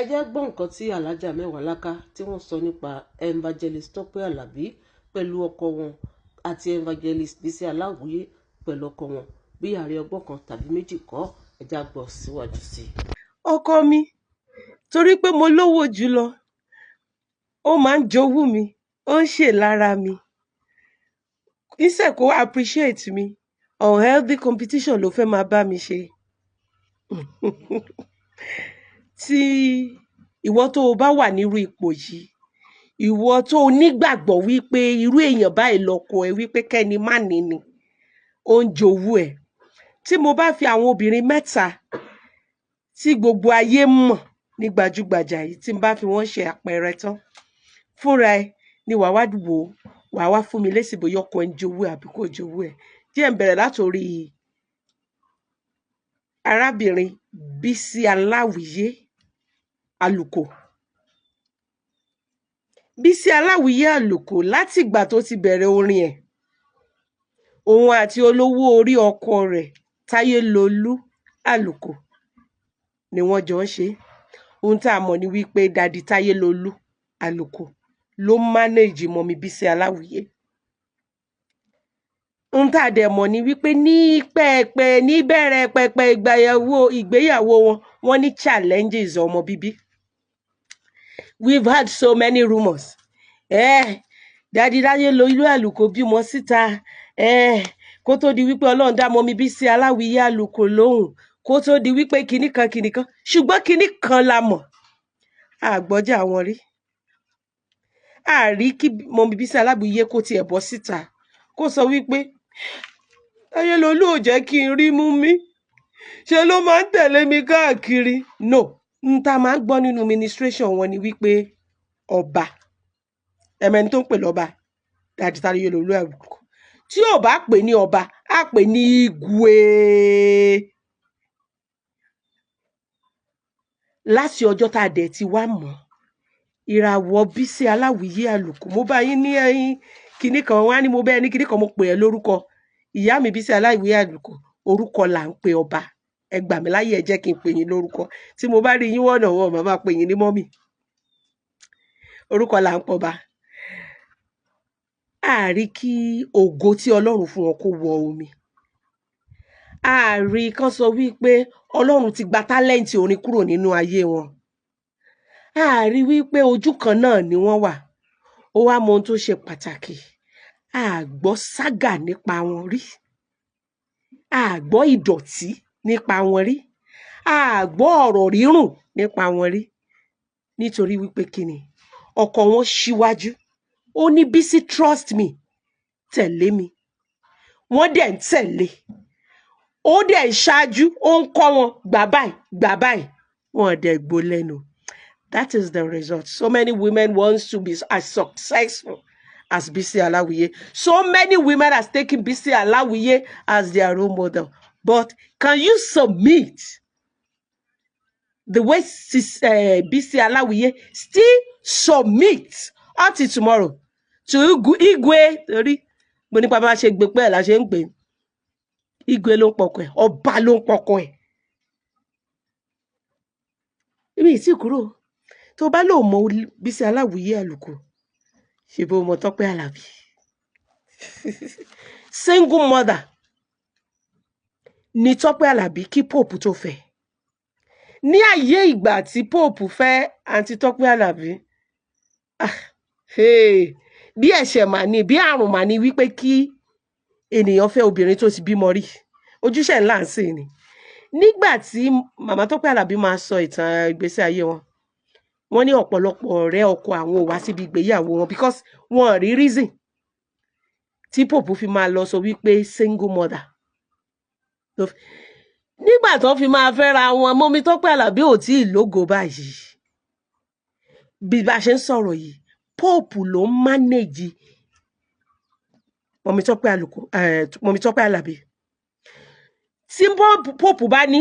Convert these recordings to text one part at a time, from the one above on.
Ẹ jẹ́ gbọ́ nǹkan tí Alhaja Mewolaka tí wọ́n sọ nípa Evangelist Tọ́pẹ́ Àlàbí pẹ̀lú ọkọ wọn àti Evangelist Bísí Aláwìyé pẹ̀lú ọkọ wọn bí ààrẹ ọgbọ́n kan tàbí méjì kọ́. Ẹ jẹ́ á gbọ́ síwájú sí i. Ọkọ mi, torí pé mo lówó jùlọ, ó máa ń jowú mi, ó ń ṣe lára mi. Instead kó appreciate mi, unhealthy competition ló fẹ́ máa bá mi ṣe. Tí ìwọ tó o bá wà nírú ipò yìí, ìwọ tó o nígbàgbọ́ wípé irú èèyàn báyìí lọkọ ẹ, wípé kẹ́ni má ní ni, ó ń jowú ẹ. Tí mo bá fi àwọn obìnrin mẹ́ta tí gbogbo ayé mọ̀ ní gbajúgbajà yìí, tí n bá fi wọ́n ṣe àpẹẹrẹ tán, fúnra ẹ ni wàá wá wò ó, wàá wá fún mi lésì bóyá ọkọ ẹ ń jowú ẹ àbí kò jowú ẹ. Jẹ́ n bẹ̀rẹ̀ látòrí arábìnrin Bísí Aláwìyé Àlùkò. Bísí Aláwìyé Àlùkò, látìgbà tó ti bẹ̀rẹ̀ orin ẹ̀, òun àti olówó orí ọkọ rẹ̀ Táyélolú Àlùkò ni wọ́n jọ ń ṣe. Ohun tá a mọ̀ ni wípé Daddy Táyélolú Àlùkò ló manage mummy Bísí Aláwìyé. Ohun tá a dẹ̀ mọ̀ ni wípé ní pẹ́ẹ́pẹ́ níbẹ̀rẹ̀ pẹpẹ ìgbéyàwó wọn, wọ́n ní challenges ọmọ bíbí. We've had so many rumours. Daddy Táyélolú Àlùkò bímọ síta, kó tó di wípé Ọlọ́run dá mummy Bísí Aláwìyé Àlùkò lóhùn, kó tó di wípé kinní kan kinní kan. Ṣùgbọ́n kinní kan la mọ̀, a gbọ́jà wọn rí. A rí kí mummy Bísí Aláwìyé kó tiẹ̀ bọ́ síta kó sọ wípé Táyélolú ò jẹ́ kí n rí mú mi, ṣe ló máa ń tẹ̀lé mi káàkiri. No, n ta máa ń gbọ́ nínú ministration wọn ni wípé ọba ẹmẹni tó ń pè lọ́ba, Daddy Táyélolú Àlùkò, tí ò bá pè ní ọba, á pè ní igwe. Láti ọjọ́ tá a dẹ̀ ti wá mọ̀ ìràwọ̀ Bísí Aláwìyé Àlùkò, mo bá yín ní ẹyin kinní kan wá ní, mo bẹ́ẹ̀ ní kinní kan, mo pè ẹ́ lórúkọ ìyá mi Bísí Aláwìyé Àlùkò. Orúkọ là ń pe ọba. Ẹ gbà mí láyè, ẹ jẹ́ kí n pè yín lórúkọ. Tí mo bá rí yín wọ̀nà wọn, màá pè yín ní mummy. Orúkọ là ń pọba. Àárí kí ògo tí Ọlọ́run fún wọn kó wọ omi. Àárí kan sọ wípé Ọlọ́run ti gba tálẹ́ǹtì orin kúrò nínú ayé wọn. Àárí wípé ojú kan náà ni wọ́n wà. Ó wá mọ ohun tó ṣe pàtàkì. A gbọ́ ságà nípa wọn rí. A gbọ́ ìdọ̀tí nípa wọn rí. A gbọ́ ọ̀rọ̀ rírùn nípa wọn rí. Nítorí wípé kíni, ọkọ wọn ṣíwájú. Ó ní Bísí trust me, tẹ̀lé mi. Wọ́n dẹ̀ ń tẹ̀lé. Ó dẹ̀ ń ṣáájú, ó ń kọ́ wọn gbà báyìí, gbà báyìí. Wọ́n dẹ̀ gbó lẹ́nu. That is the result. So many women wants to be as successful as Bisi Alawiye. So many women has taken Bisi Alawiye as their role model. But can you submit the way Bisi Alawiye still submit until tomorrow to Igwe? Torí mo nípa bá ṣe gbé pẹ́ la ṣe ń gbé. Igwe ló ń pọkọ ẹ̀, ọba ló ń pọkọ ẹ̀. Èmi ì tí kúrò. Tó bá lò mọ Bísí Aláwìyé Àlùkò, ṣe bó mọ Tọ́pẹ́ Àlàbí. Single mother ni Tọ́pẹ́ Àlàbí kí Pope tó fẹ́. Ní ayé ìgbà tí Pope fẹ́ àǹtí Tọ́pẹ́ Àlàbí, hey, bí ẹ̀ṣẹ̀ mà ní, bí àrùn mà ní wípé kí ènìyàn fẹ́ obìnrin tó ti bímọ rí. Ojúṣe ńlá ń sìn ni. Nígbà tí màmá Tọ́pẹ́ Àlàbí máa sọ ìtàn ìgbésí ayé wọn, wọ́n ní ọ̀pọ̀lọpọ̀ ọ̀rẹ́ ọkọ àwọn ò wá síbi ìgbéyàwó wọn because wọn ò rí reason tí Pope fi máa lọ sọ wípé single mother. Nígbà tó fi máa fẹ́ra wọn, mummy Tọ́pẹ́ Àlàbí ò tí ì lógo báyìí. Bí bá ṣe ń sọ̀rọ̀ yìí, Pope ló ń manage mummy Tọ́pẹ́ Àlùkò, mummy Tọ́pẹ́ Àlàbí. Tí Pope bá ní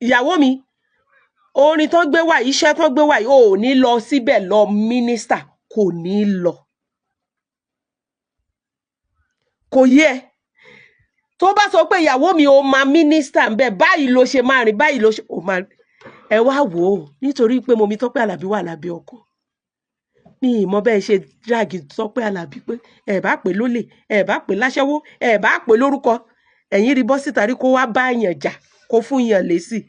ìyàwó mi, orin tó gbé wá, iṣẹ́ tó gbé wá yìí, ò ní lọ síbẹ̀ lọ mínísítà, kò ní lọ. Kò yé ẹ. Tó bá sọ pé ìyàwó mi ò máa mínísítà ń bẹ, báyìí ló ṣe máa rìn, báyìí ló ṣe ò máa. Ẹ wá wò ó, nítorí pé Mummy Tọ́pẹ́ Àlàbí wà lábẹ́ ọkọ, mi ì mọ bẹ́ẹ̀ ṣe drag Tọ́pẹ́ Àlàbí pé ẹ bá pè lólè, ẹ bá pè láṣẹ́wó, ẹ bá pè lórúkọ. Ẹ̀yin rí bọ́ síta rí kó wá bá yàn jà, kó fún yàn lésì,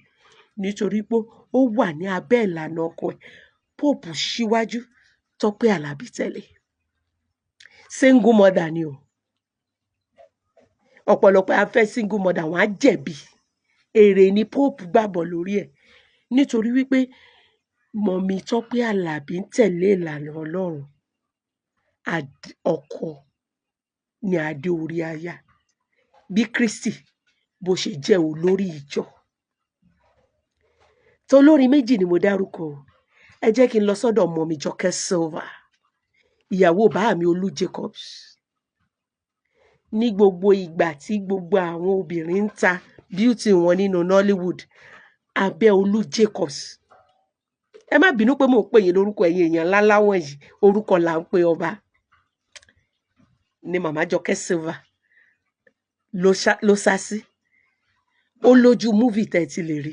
nítorí pé ó wà ní abẹ́ ìlànà ọkọ ẹ̀. Pope síwájú, Tọ́pẹ́ Àlàbí tẹ̀lé. Single mother ni o. Ọ̀pọ̀lọpọ̀ afẹ́ single mother, wọ́n á jẹ̀bi. Èrè ni Pope gbàbọ̀ lórí ẹ̀, nítorí wípé Mummy Tọ́pẹ́ Àlàbí ń tẹ̀lé ìlànà Ọlọ́run. Ọkọ ní adé orí aya, bí Kristi bó ṣe jẹ́ olórí ìjọ. Tolórin méjì ni mo dárúkọ o. Ẹ jẹ́ kí n lọ sọ́dọ̀ Mummy Jọkẹ́ Silva, ìyàwó bàámi Olú Jacobs. Ní gbogbo ìgbà tí gbogbo àwọn obìnrin ń ta beauty wọn nínú Nollywood, abẹ́ Olú Jacobs, ẹ má bínú pé mò ń pè yín lórúkọ. Ẹ̀yin èèyàn ńláńlá wọ̀nyí, orúkọ là ń pe ọba. Ni màmá Jọkẹ́ Silva ló sá sí. Ó lójú movie tẹ́ ẹ ti lè rí,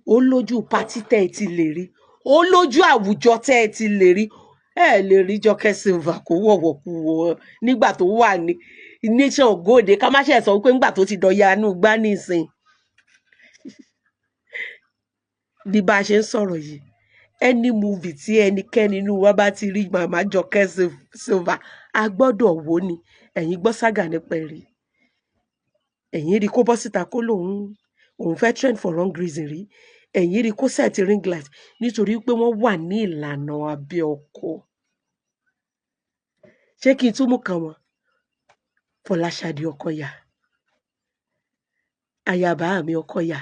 ó lójú party tẹ́ ẹ ti lè rí, ó lójú àwùjọ tẹ́ ẹ ti lè rí. Ẹ lè rí Jọkẹ́ Silva kó wọ̀wọ̀ kú wọ̀ nígbà tó wà ní nation ògòdè. Ká má ṣe sọ pé nígbà tó ti dọ̀yà inú gbá nísìn ní bá a ṣe ń sọ̀rọ̀ yìí. Any movie tí ẹnikẹ́ni inú wa bá ti rí màmá Jọkẹ́ Silva, a gbọ́dọ̀ wò ni. Ẹ̀yin gbọ́ saga nípa ẹ̀ rí, ẹ̀yin rí kó bọ́ síta kó lóun òun fẹ́ trend for wrong reason rí, ẹ̀yin rí kó set ring light, nítorí pé wọ́n wà ní ìlànà abẹ́ ọkọ. Ṣé kí n tún mú kan wọn? Fọláṣadé Ọkọyà, ayaba mi Ọkọyà.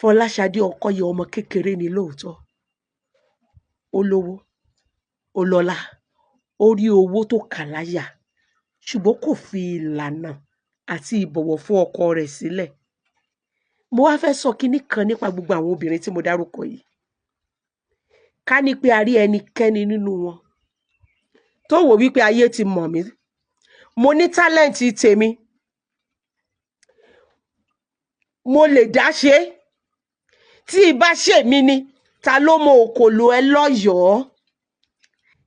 Fọláṣadé Ọkọyà, ọmọ kékeré ni lóòótọ́, ó lówó, ó lọ́lá, ó rí owó tó kà láyà, ṣùgbọ́n kò fi ìlànà àti ìbọ̀wọ̀ fún ọkọ rẹ̀ sílẹ̀. Mo wá fẹ́ sọ kinní kan nípa gbogbo àwọn obìnrin tí mo dárúkọ yìí. Ká ní pé a rí ẹnikẹ́ni nínú wọn tó wò wípé ayé ti mọ̀ mí, mo ní talent tèmi, mo lè dá ṣe é, tí ì bá ṣe mí ni, ta ló mọ òkòlò ẹ lọ́yọ̀ọ́?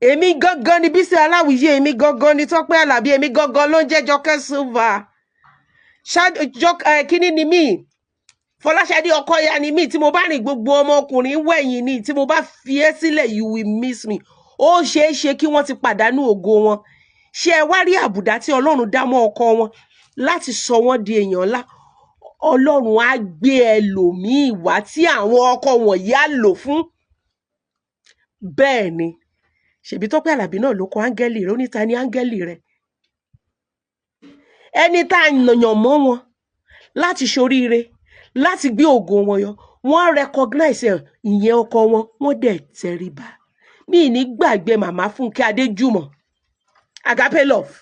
Èmi gangan ni Bísí Aláwìyé, èmi gangan ni Tọ́pẹ́ Àlàbí, èmi gangan ló ń jẹ́ Jọkẹ́ Silva. Kíní ni mí, Fọláṣadé Ọkọyà ni mí. Tí mo bá rìn, gbogbo ọmọkùnrin wẹ̀yìn ni. Tí mo bá fi ẹ́ sílẹ̀, you will miss me. Ó ṣeé ṣe kí wọ́n ti pàdánù ògo wọn. Ṣé ẹ wá rí àbùdá tí Ọlọ́run dá mọ́ ọkọ wọn láti sọ wọ́n di èèyàn ńlá? Ọlọ́run á gbé ẹlòmíì wá tí àwọn ọkọ wọ̀nyí á lò fún. Bẹ́ẹ̀ ni, ṣèbí Tọ́pẹ́ Àlàbí náà ló kọ áńgẹ́lì rẹ̀. Ó ní ta ni áńgẹ́lì rẹ̀? Ẹni tá a yàn mọ́ wọn láti ṣoríire, láti gbé ògo wọn yọ, wọ́n recognize ẹ̀, ìyẹn ọkọ wọn, wọ́n dẹ̀ tẹríba. Mi ì ní gbàgbé màmá Fúnkẹ́ Adéjùmọ̀, Agape Love.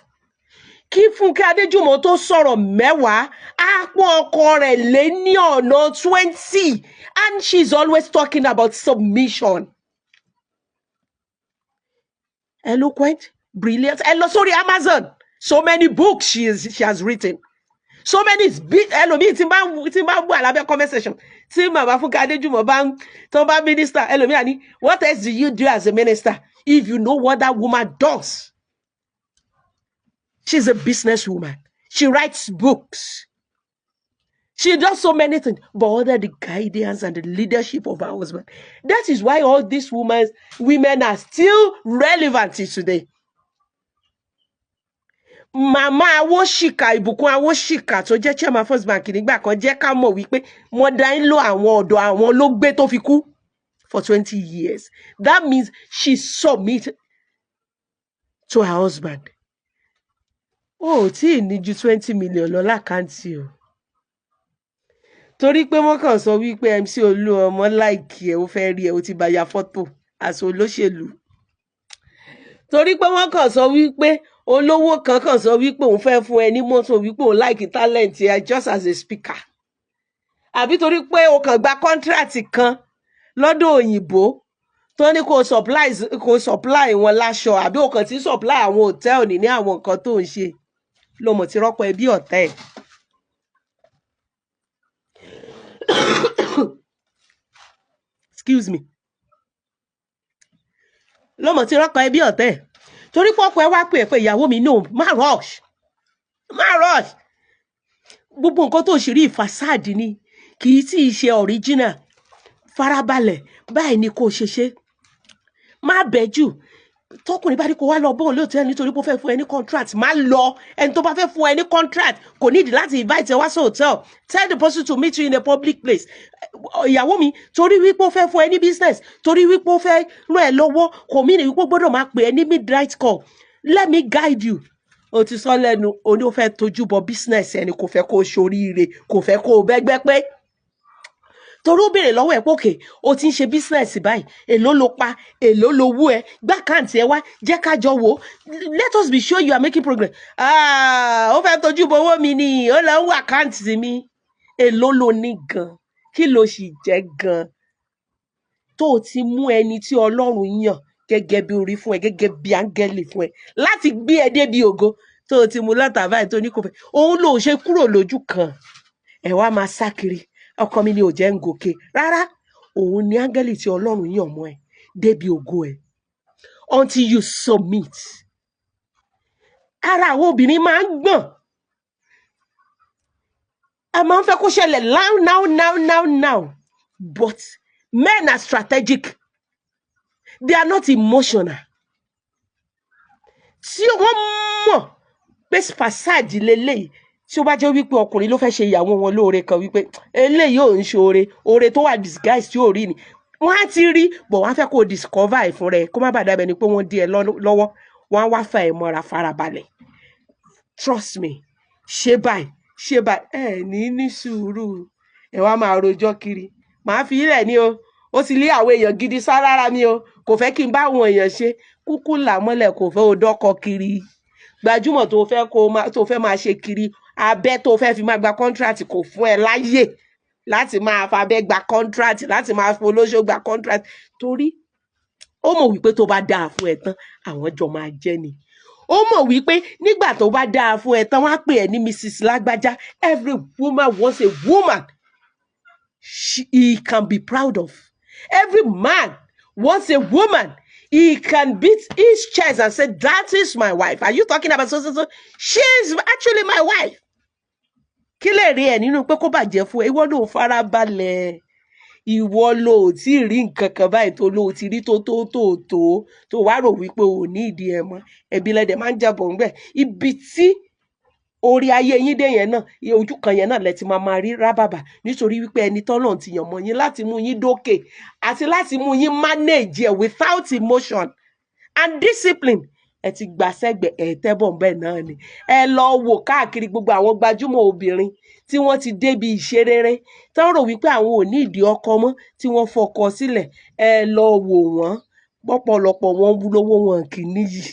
Kí Fúnkẹ́ Adéjùmọ̀ tó sọ̀rọ̀ 10, á pọ́n ọkọ rẹ̀ lé ní ọ̀nà 20, and she's always talking about submission. Eloquent, brilliant. Ẹ lọ sórí Amazon, so many books she has written, so many big. Ẹlòmíì tí bá ń wà lábẹ́ comment section tí màmá Fúnkẹ́ Adéjùmọ̀ bá ń tó bá minister, ẹlòmíì àní, "What else do you do as a minister?" If you know what that woman does, she's a businesswoman, she writes books, she does so many things, but under the guidance and the leadership of her husband. That is why all these women are still relevant till today. Màmá Awóṣìkà, Ìbùkún Awóṣìkà, tó jẹ́ chairman First Bank nígbà kan, jẹ́ ká mọ̀ wípé mother-in-law àwọn, ọ̀dọ̀ àwọn ló gbé tó fi kú for 20 years. That means she submit to her husband. Ó ò tí ì ní ju 20 million lọ l'account o, torí pé wọ́n kàn sọ wípé MC Olúọmọ like ẹ̀, ó fẹ́ rí ẹ, ó ti bá ya fọ́tò àti olóṣèlú, torí pé wọ́n kàn sọ wípé olówó kan kàn sọ wípé òun fẹ́ fún ẹ ní mọ́tò, wípé òun like talent ẹ just as a speaker, àbí torí pé o kàn gba contract kan lọ́dọ̀ òyìnbó tó ní kó supply wọn láṣọ, àbí o kàn ti supply àwọn hòtẹ́ẹ̀lì ní àwọn nǹkan tó ń ṣe ló mọ̀ tí rọ́pò ẹbí ọ̀tá ẹ̀. Excuse me, lọ́mọ tí rọ́kọ ẹbí ọ̀tẹ̀ torí pé ọkọ ẹ wá pè é pé, "Ìyàwó mi, no, má rush, má rush. Gbogbo nǹkan tó ṣì rí, facade ni, kì í tí ì ṣe original. Farabalẹ̀, báyìí ni kò ṣe ṣe, má bẹ́ jù." Tọkùnrin bá ní kó wá lọ bóun lóòótọ́ nítorí pé ó fẹ́ fún ẹ ní contract, má lọ. Ẹni tó bá fẹ́ fún ẹ ní contract kò nídìí láti invite ẹ wá sí hotel. Tell the person to meet you in a public place. Ìyàwó mi, torí wípé ó fẹ́ fún ẹ ní business, torí wípé ó fẹ́ ràn ẹ lọ́wọ́, kò mí ní wípé ó gbọ́dọ̀ máa pè ẹ ní midnight call. Let me guide you. O ti sọ lẹ́nu, o ní ó fẹ́ tójú bọ business ẹni, kò fẹ́ kó o ṣoríire, kò fẹ́ kó o bẹ́gbẹ́ pé. Torí ó béèrè lọ́wọ́ ẹ̀ pé, "Okay, o ti ń ṣe business báyìí, èló ló pa? Èló ló wú ẹ? Gbá account ẹ wá, jẹ́ ká jọ wò ó. Let us be sure you are making progress." Ah, ó fẹ́ tójú bọ owó mi ni, ó lọ ń wo account mi. Èló ló ní gan? Kí ló sì jẹ́ gan tó o ti mú ẹni tí Ọlọ́run yàn gẹ́gẹ́ bí orí fún ẹ, gẹ́gẹ́ bí áńgẹ́lì fún ẹ láti gbé ẹ débi ògo, tó o ti mú lọ́tà báyìí, tó ní kò fẹ́ òun ló ṣe kúrò lójú kan? Ẹ wá máa sá kiri, ọkọ mi ni ò jẹ́ ń gòkè rárá. Òun ni áńgẹ́lì tí Ọlọ́run yàn mọ́ ẹ débi ògo ẹ until you submit. Ara àwọn obìnrin máa ń gbọ̀n, a máa ń fẹ́ kó ṣẹlẹ̀ now, now, now, now, now. But men are strategic, they are not emotional. Tí wọ́n mọ̀ pé facade leléyìí, tí ó bá jẹ́ wípé ọkùnrin ló fẹ́ ṣe ìyàwó wọn lóore kan, wípé eléyìí ò ń ṣe oore, oore tó wà disguise tí ò rí ni, wọ́n á ti rí bọ̀, wọ́n á fẹ́ kó o discover ẹ̀ fún rẹ, kó má bàa dàbẹ̀ ni pé wọ́n dí ẹ lọ́wọ́. Wọ́n á wá fa ẹ̀ mọ́ra, "Farabalẹ̀, trust me, ṣe báyìí, ṣe báyìí." Ẹ ní ní sùúrù, ẹ wá máa rojọ́ kiri. Màá fi ilẹ̀ ní o, ó ti lé àwọn èèyàn gidi sá lára mi o, kò fẹ́ kí n bá àwọn èèyàn ṣe kúkú là mọ́lẹ̀, kò fẹ́ o dọ́kọ kiri, gbajúmọ̀ tó fẹ́ kó máa tó fẹ́ máa ṣe kiri abẹ́, tó fẹ́ fi máa gba contract, kò fún ẹ láyè láti máa fabẹ́ gba contract, láti máa folóṣó gba contract, torí ó mọ̀ wípé tó bá dáa fún ẹ tán, àwọn jọ máa jẹ́ ni. Ó mọ̀ wípé nígbà tó bá dáa fún ẹ tán, wọ́n á pè ẹ́ ní Mrs. Lágbájá. Every woman wants a woman he can be proud of. Every man wants a woman he can beat his chest and say, "That is my wife. Are you talking about so so so? She is actually my wife." Kí lè rí ẹ nínú pé kó bàjẹ́ fún ẹ? Ìwọ ló fara balẹ̀, ìwọ ló ò tí ì rí nǹkan kan báyìí tó ló ti rí tó tó tó tó tó wá rò wípé ò ní ìdí ẹ mọ́. Ẹbí lẹ́dẹ̀ máa ń jàbọ̀ ńbẹ̀. Ibi tí orí ayé yín dé yẹn náà, ojú kan yẹn náà lẹ ti máa máa rí rábàbà, nítorí wípé ẹni tọ́lọ́run ti yàn mọ́ yín láti mú yín dókè àti láti mú yín manage ẹ without emotion and discipline, ẹ ti gbà sẹ́gbẹ̀ ẹ tẹ́bọ̀ bẹ́ẹ̀ náà ni. Ẹ lọ wò káàkiri gbogbo àwọn gbajúmọ̀ obìnrin tí wọ́n ti débi ìṣerere, tí wọ́n rò wípé àwọn ò ní ìdí ọkọ mọ́, tí wọ́n fọkọ sílẹ̀. Ẹ lọ wò wọ́n, pọ̀pọ̀lọpọ̀ wọn lówó, wọn kì í níyì.